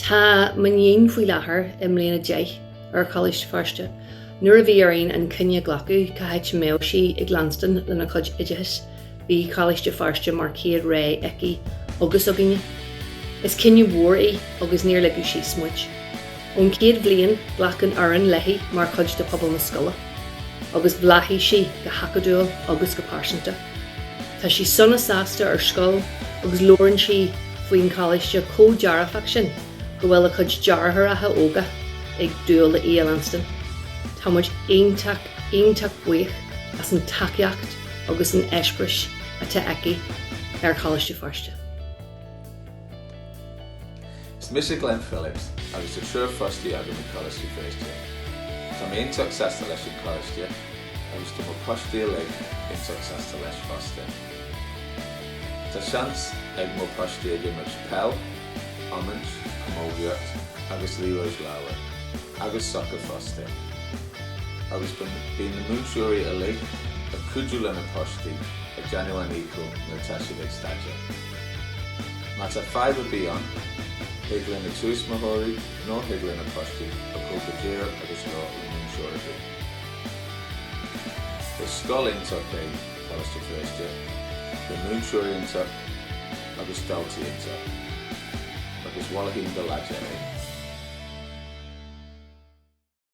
Tá m'iníon faoi láthair i mbliain 10 ar Choláiste Feirste. Nuair a bhí orainn an cinneadh a ghlacadh cá háit a mbeadh sí ag leanstan lena cuid oideachais, bhí Coláiste Feirste mar chéad rogha aici agus againne. Is cinneadh mhór í agus níor ligeadh síos muid. Ón chéad bhliain, ghlac an fhoireann léi mar chuid de phobal na scoile agus bhláthaigh sí go hacadúil agus go pearsanta. Tá sí sona sásta ar scoil agus labhrann sí faoin choláiste chomh dearfach sin go bhfuil a cuid deartháireacha óga ag dúil le í a leanstan. Tá muid iontach, iontach buíoch as an tacaíocht agus an eispéireas atá aici ar Choláiste Feirste. Is mise Glenn Phillips agus tá triúr pháistí agam ag Coláiste Feirste. Tá mé iontach sásta leis an choláiste agus tá mo páistí uilig iontach sásta leis fosta. Tá seans ag mo páistí ag imirt peil, iomáint, camógaíocht agus liathróid láimhe agus sacar fosta. Agus bíonn na múinteoirí uilig ag cuidiú lena páistí ag déanamh a ndícheall nuair atá siad ag staidéar. Má tá fadhb ar bith ann, thig le na tuismitheoirí nó thig le na páistí a dhul go díreach agus labhairt le múinteoir ar bith. Is scoil iontach é Coláiste Feirste, le múinteoirí iontach agus daltaí iontach, agus mholfainn do leaid é.